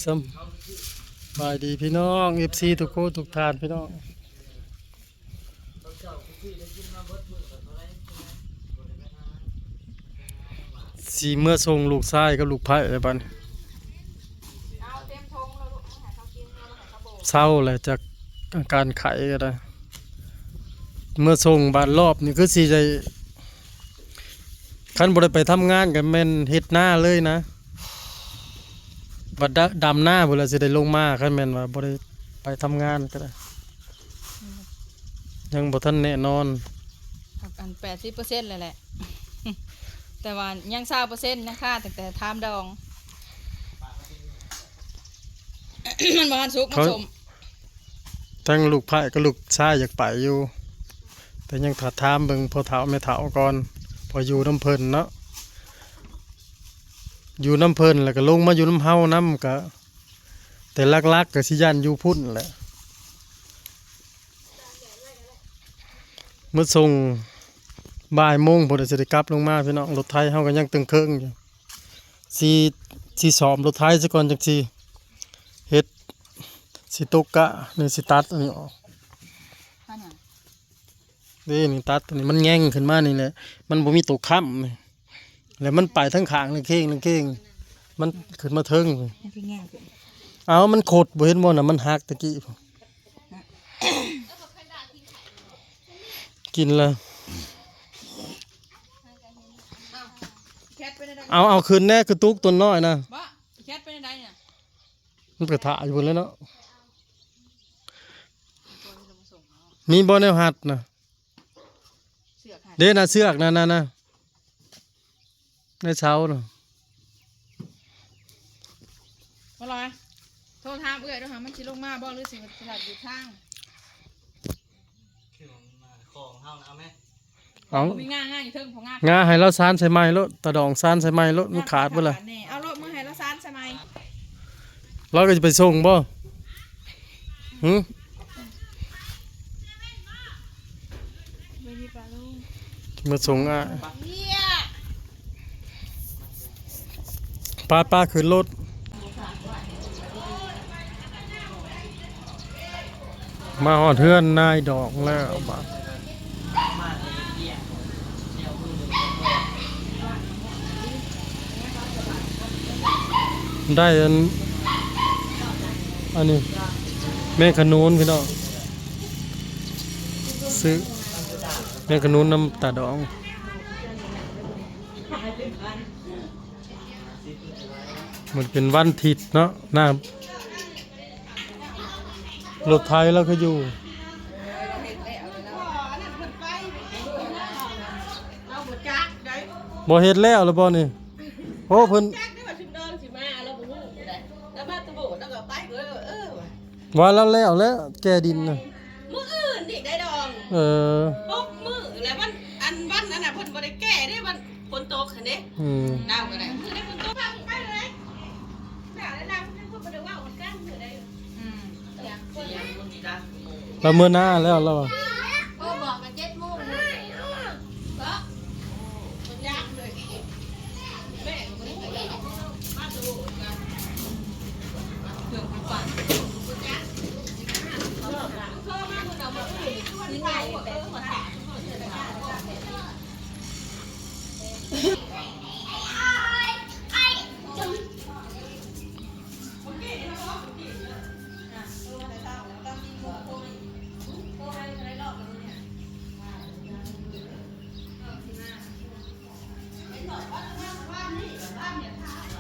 ສຳບາຍດີພີ່ນ້ອງ ເອັຟຊີ ທຸກຄົນທຸກທ່ານພີ່ນ້ອງ. ຊິເມືອສົ່ງລູກຊາຍກັບລູກໃພ້ແລ້ວບັດນີ້. ເຊົາແລ້ວຈາກອາການໄຂ້ກໍໄດ້ ເມືອສົ່ງບາດ ລອບນີ້ຄືຊິໄດ້ ຄັນບໍ່ໄດ້ໄປທຳງານກໍແມ່ນເຮັດນາເລີຍນະ ບັດດະ ດຳນາພຸ້ນລະຊິໄດ້ລົງມາ ຄັນແມ່ນວ່າບໍ່ໄດ້ໄປທຳງານກໍໄດ້ ຍັງບໍ່ທັນແນ່ນອນ ອັນ ແປດສິບເປີເຊັນ ແລ້ວແຫຼະ ແຕ່ວ່າຍັງ ຊາວເປີເຊັນ ຍັງຄາຕັ້ງແຕ່ຖາມດອງ ມັນບໍ່ທັນສຸກ ມັນສົ້ມ. ທັງລູກໃພ້ກັບລູກຊາຍຢາກໄປຢູ່ ແຕ່ຍັງຖ້າຖາມເບິ່ງພໍ່ເຖົ້າແມ່ເຖົ້າກ່ອນ ເພາະຢູ່ນຳເພິ່ນເນາະ ຢູ່ນຳເພິ່ນແລ້ວກໍລົງມາຢູ່ນຳເຮົານຳ ກະ ແຕ່ຫຼັກໆກໍຊິຢ້ານຢູ່ພຸ້ນແຫຼະ ມື້ສົ່ງບ່າຍໂມງພຸ້ນ ຊິໄດ້ກັບລົງມາພີ່ນ້ອງ. ລົດໄຖເຮົາກໍຍັງຕຶງເຄິ່ງຢູ່ ຊິ ຊິສ້ອມລົດໄຖຊະກ່ອນ ຈັ່ງຊິເຮັດ ຊິຕົກກະ ນີ້ ຊິຕັດອັນນີ້ອອກ ເດ້ ນີ້ຕັດຕົວນີ້ ມັນແຫຍ່ງຂຶ້ນມານີ້ແຫຼະ ມັນບໍ່ມີຕົວຄ້ຳນີ້ ແລ້ວມັນໄປທາງຂ້າງເລີງເຄງເລີງເຄງ ມັນຂຶ້ນມາເທິງ ມັນຄືແຫຍ່ງຂຶ້ນ ເອົ້າ ມັນຂົດ ບໍ່ເຫັນບໍ່ນະ ມັນຫັກຕະກີ້ ກິນລະ ເອົາ ເອົາຂຶ້ນແດ່ ຄືຕຸກຕົວນ້ອຍນະ ບໍ່ ແຄດເປັນໃດນະ ມັນໄປຖ້າຢູ່ພຸ້ນແລ້ວເນາະ ມີບໍ່ແນວຮັດນະ ເຊືອກຫັ້ນ ເດ້ນະ ເຊືອກນັ້ນນະ ໃນເສົານະ ບໍ່ລອຍ ໂທຖາມເອື້ອຍດູຫາ ມັນຊິລົງມາບໍ່ ຫຼືຊິ ຊິລັດຢູ່ທາງ ຂອງເຮົານະ ເອົາແມ ເອົາ ມີງາ ງາຢູ່ເທິງ ພໍງາ ງາໃຫ້ລາວສານໃສ່ໃໝ່ໂລດ ຕາດອງສານໃສ່ໃໝ່ໂລດ ມັນຂາດເບິດລະ ເອົາໂລດ ມືໃຫ້ລາວສານໃສ່ໃໝ່ ລາວກໍຈະໄປສົ່ງບໍ່? ຫື? ເມືອສົ່ງອ້າຍ ໄປໆ ຂຶ້ນລົດ. ມາຮອດເຮືອນນາຍດອງແລ້ວບາດ ໄດ້ອັນ ອັນນີ້ ແມງຂະໜູນພີ່ນ້ອງ ຊື້ແມງຂະໜູນນຳຕາດອງ. ມັນເປັນວັນທິດເນາະ ນ້ຳ ລົດໄຖລາວຄືຢູ່ ບໍ່ເຮັດແລ້ວລະບໍ່ນີ້? ໂອ້ ເພິ່ນ ວ່າລາວແລ້ວແລ້ວ ແກ່ດິນນະ ມື້ອື່ນນີ້ໄດ້ດອງ ເອີ ຫົກມື້ແລ້ວ ວັນ ອັນ ວັນນັ້ນນະ ເພິ່ນບໍ່ໄດ້ແກ່ເດ້ ວັນຝົນຕົກຫັ້ນເດ້ ອືມ ລາວກໍໄດ້ ມື້ໃດຝົນຕົກ ພາເພິ່ນໄປເລີຍ ລາວ ລາວເພິ່ນບໍ່ໄດ້ເວົ້າກັນມື້ໃດ ອືມ ລາວເມືອນາແລ້ວລາວວ່າ ເອີ ບອກກັນເຈັດໂມງ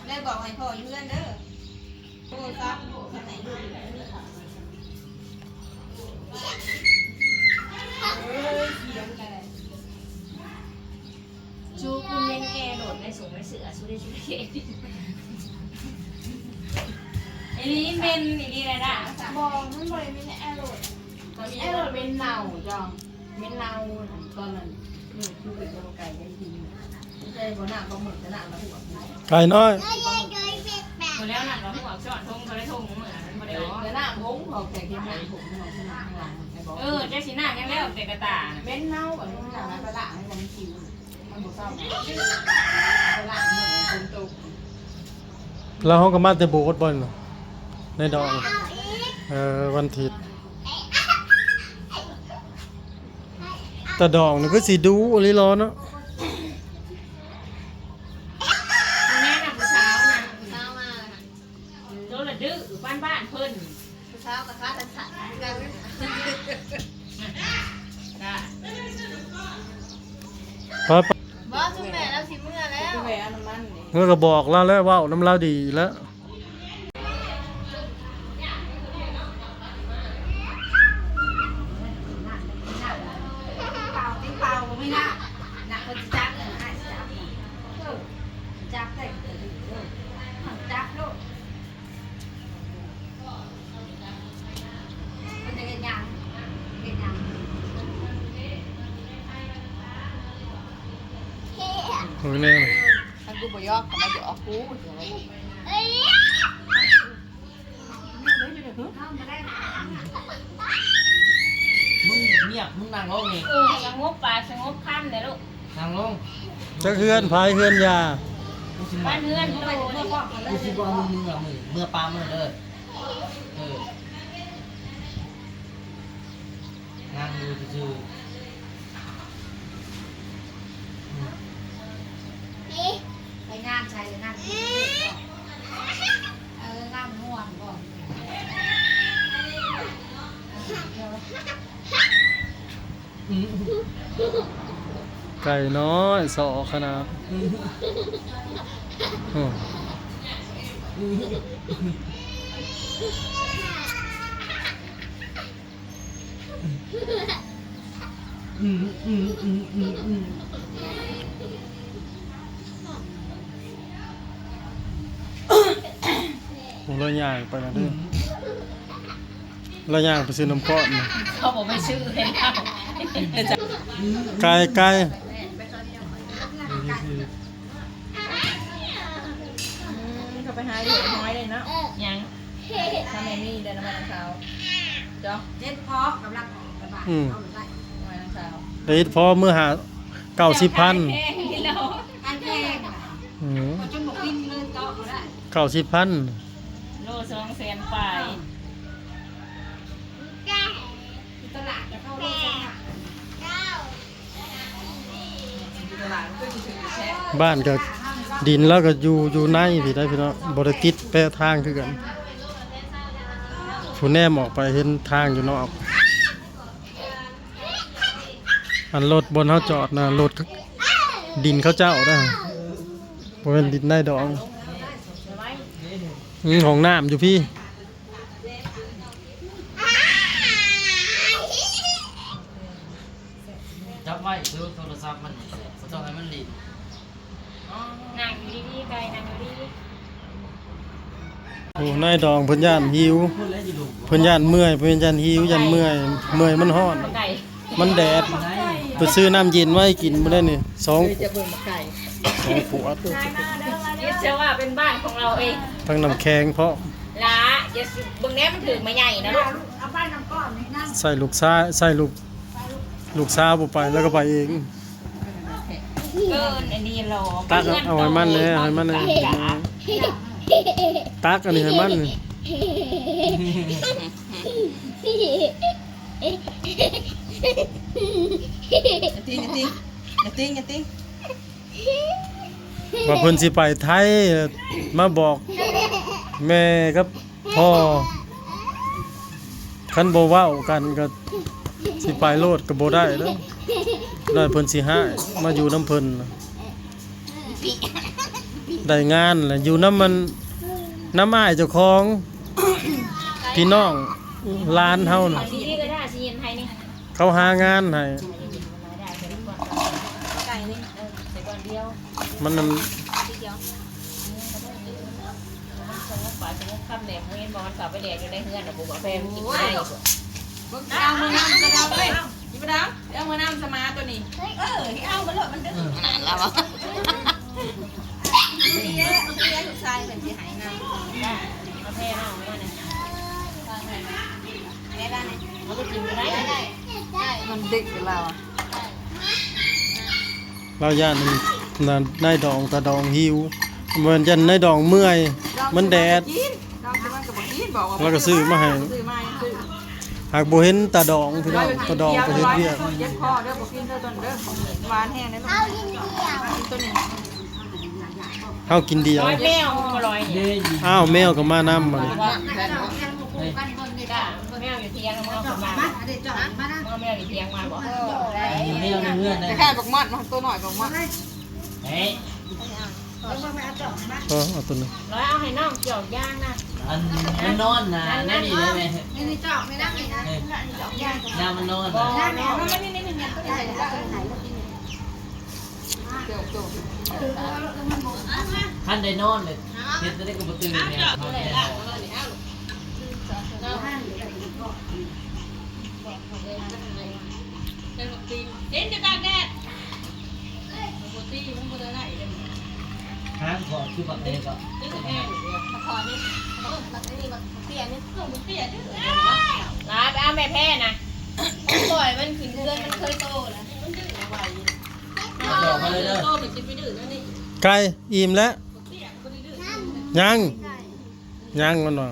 ແລ້ວບອກໃຫ້ພໍ່ຢູ່ເຮືອນເດີ ໂທລະສັບໃຫ້ລູກ ເອີ ສຽງກະໄດ້ ຊູກຸນເມັນແກ່ໂລດ ໄດ້ສົ່ງໄດ້ເສືອ ຊູໄດ້ຊູເກ ອີ່ຫຼີເມັນອີ່ຫຼີລະດາ ບໍ່ ມັນບໍ່ໄດ້ເມັນແອໂລດ ແອໂລດເມັນເນົ່າ ຈອງ ເມັນເນົ່າ ຕອນນັ້ນ ນີ້ຄືເປັນໂລກໄກ່ໄດ້ກິນ ໃສ່ບໍ່ນ້ຳປາໝຶກ ແຕ່ນ້ຳລະຫວກ ໄກ່ນ້ອຍ ບໍ່ແລ້ວນ້ຳລະຫວກ ຊ້ອນຖົງເທົ່າໃດຖົງ ມື້ນັ້ນມັນບໍ່ໄດ້ອອກ ແຕ່ນ້ຳຫົງ ອອກແຕ່ເກັບນ້ຳຫົງ ເອີ ຈັກຊິນ້ຳຫຍັງແລ້ວ ແຕ່ກະຕ່າ ເມັນເນົ່າ ອັນນີ້ນ້ຳລະລະ ໃຫ້ມັນກິນ ມັນບໍ່ເຊົາ ລະລະ ມັນຝົນຕົກ ແລ້ວເຮົາກໍມາແຕ່ໂບດບໍ່ນີ້ນະ? ນາຍດອງ ເອີ ວັນທິດ ຕາດອງນີ້ຄືຊິດຸອີ່ຫຼີເນາະ. ແມ່ນະ ຜູ້ສາວນະ ຜູ້ສາວມາ ໂຕລະດື້ປານບ້ານເພິ່ນ ຜູ້ສາວກໍຂາຕັນສັ້ນຄືກັນ ໄປ ໄປ ບໍ່ ຊຸມແມ່ລາວຊິເມືອແລ້ວ ເອີ ກໍບອກລາວແລ້ວ ເວົ້ານຳລາວດີແລ້ວ. ເປົ່າຕິເປົ່າບໍ່ມີນະ ນະເພິ່ນຊິຈັບ ນະອ້າຍຊິຈັບ ເອີ ຈັບໄດ້ ເອີ ຈັບໂລດ ເພິ່ນຈະເຮັດຫຍັງ ເຮັດຫຍັງ ເບິ່ງແນ່ ຄັນກູບໍ່ຢອກ ຄັນມາຢອກກູ ມຶງງຽບ ມຶງນັ່ງລົງນີ້ ເອີ ສະຫງົບປາກສະຫງົບຄຳແດ່ລູກ ນັ່ງລົງ. ຈັກເຮືອນໃຜເຮືອນຍ່າ ບ້ານເຮືອນໂຕນີ້ ກູຊິບໍ່ເອົາມຶງເມືອ ເມືອປາມເດີ ເອີ. ນັ່ງຢູ່ຊື່ໆ ອືມ ໄປງານໃສງານ ເອີ ງານມ່ວນບໍ່ ອືມ ໄກ່ນ້ອຍ ຊໍຂະໜາດ ອືມ ໂອ້. ອືມ ອືມ ອືມ ອືມ ອືມ ໂອ້ ລາວຍ່າງໄປແລ້ວເດີ ອືມ ລາວຍ່າງໄປຊື້ນ້ຳກ້ອນ ເຂົາບໍ່ໄປຊື້ໃຫ້ລາວ ໄກ ໄກ. ອືມ ເຂົາໄປຫາຢູ່ຫ້ວຍເລີຍເນາະ ຫຍັງ ຖ້າແມ່ນມີເດີ ນ້ຳມັນຂາວ ເຈາະ ເຮັດເພາະກຳລັງອອກລະບາດ ອືມ ເອົາໄວ້ ນ້ຳມັນຂາວ ໄດ້ເຮັດເພາະມື້ຫາ ເກົ້າສິບພັນ ແພງ ແພງ ອືມ ຈົນບໍ່ກິນເລີຍ ເຈາະບໍ່ໄດ້ ເກົ້າສິບພັນ ໂລສອງແສນປາຍ ຢູ່ຕະຫຼາດກໍເທົ່າໂລສອງພັນ. ບ້ານກໍ ດິນລາວກໍຢູ່ ຢູ່ໃນພີ້ໄດ໋ພີ່ນ້ອງ ບໍ່ໄດ້ຕິດແປະທາງຄືກັນ ຜູ້ແນມອອກໄປເຫັນທາງຢູ່ນອກ ອັນລົດບ່ອນເຮົາຈອດນະ ລົດ ດິນເຂົາເຈົ້ານະ ບໍ່ແມ່ນດິນນາຍດອງ ອືມ ຫ້ອງນ້ຳຢູ່ພີ້. ຈັບໄວ້ ຖືໂທລະສັບມັນນີ້ ບໍ່ຕ້ອງໃຫ້ມັນຫຼິ້ນ ນັ່ງຢູ່ດີໆ ໄກ່ນັ່ງຢູ່ດີ. ໂອ້ ນາຍດອງເພິ່ນຢ້ານຫິວ ເພິ່ນຢ້ານເມື່ອຍ ເພິ່ນຢ້ານຫິວ ຢ້ານເມື່ອຍ ເມື່ອຍ ມັນຮ້ອນ ໄກ່ ມັນແດດ ໄປຊື້ນ້ຳເຢັນມາໃຫ້ກິນມື້ໃດນີ້ ສອງ ເອີ ຈະເບິ່ງໝາກໄກ່ ສອງຂວດ ເຮັດຊະວ່າເປັນບ້ານຂອງລາວເອງ ທັງນ້ຳແຂງພ້ອມ ຫຼາ ຢ່າຊິເບິ່ງແດ່ ມັນຖືກໝາກໃຫຍ່ນະລູກ ເອົາໄປນຳກ້ອນນີ້ນະ ໃສ່ລູກຊາຍ ໃສ່ລູກ ລູກສາວບໍ່ໄປ ລາວກໍໄປເອງ ເກີນອັນນີ້ຫຼໍ ຕັກເອົາໃຫ້ມັນແດ່ ໃຫ້ມັນແດ່ ຕັກອັນນີ້ໃຫ້ມັນ ຢ່າຕີງ ຢ່າຕີງ ຢ່າຕີງ ຢ່າຕີງ ວ່າເພິ່ນຊິໄປໄທ ມາບອກແມ່ກັບພໍ່ ຄັນບໍ່ເວົ້າກັນກໍຊິໄປໂລດກໍບໍ່ໄດ້ເດ້ ແລ້ວເພິ່ນຊິຮ້າຍ ມາຢູ່ນຳເພິ່ນ ໄດ້ງານແລ້ວ ຢູ່ນຳມັນ ນຳອ້າຍເຈົ້າຂອງ ພີ່ນ້ອງຫຼານເຮົານະ ເຂົາຫາງານໃຫ້ ມັນນັ້ນ ເບິ່ງຊິເອົາເມືອນຳກະດາວເວີຍ ອີ່ປະດາວ ຊິເອົາເມືອນຳສະໝາໂຕນີ້ ເອີ ຊິເອົາມັນໂລດ ມັນດຶງ ເອີ ນັ້ນລະວະ ເສຍ ເສຍລູກຊາຍເພິ່ນຊິໃຫ້ນຳ ມາແຜ່ນ້ອງມານີ້ ແມ່ບ້ານນີ້ ເອົາໄປກິນກໍໄດ້ ມັນດຶກແລ້ວ ລາວຢ້ານນາຍດອງຕາດອງຫິວ ບໍ່ແມ່ນຢ້ານນາຍດອງເມື່ອຍ ມັນແດດ ດອງ มันก็บ่กิน บอกว่า แล้วก็ซื้อมาให้ ซื้อมา ซื้อ หากบ่เห็นตาดองพี่น้อง ตาดองไปเฮ็ดเวียก เจ็บคอเด้อ บ่กินเด้อต้นเด้อ หวานแฮงเด้อลูก เอากินเดียว กินตัวนี้ เฮากินเดียว แมวมันบ่ลอยนี่ อ้าว แมวก็มานำบัดนี้ แมวอยู่เถียง แมวก็มา มา มาเด้อจ้ะ มานะ แมวอยู่เถียงมาบ่ แมวในเฮือนนะ คล้ายๆบักม่อน ตัวน้อยบักม่อน เฮ้ย เออ เอาตัวหนึ่ง ร้อยเอาให้น้องจอกยางนะ อันมันนอนนะ นั่นนี่ได้ไหม นี่จอกไม่ได้นะ เออ ยางมันนอนนะ คันได้นอนเลย เฮ็ดจะได้ก็บ่ตื่นเนี่ย เต้นจะตากแดด ปกติมันบ่ได้ไล่เลย หางขอดคือบักเดก็ ซื้อแพงอยู่เด้อ มาขอนี่ เออ มาซื้อนี่ มาเตี้ยนี่ เออ มันเตี้ยดื้อ ลาไปเอาแม่แพ้นะ ปล่อยมันขึ้นเรือน มันเคยโตแล้ว มันดื้อเอาไว้อยู่ บอกมาเลยเด้อ โตมันสิไปดื้อแล้วนี่ ไก่อิ่มแล้ว เตี้ยมันบ่ได้ดื้อ ยัง ยังมันว่า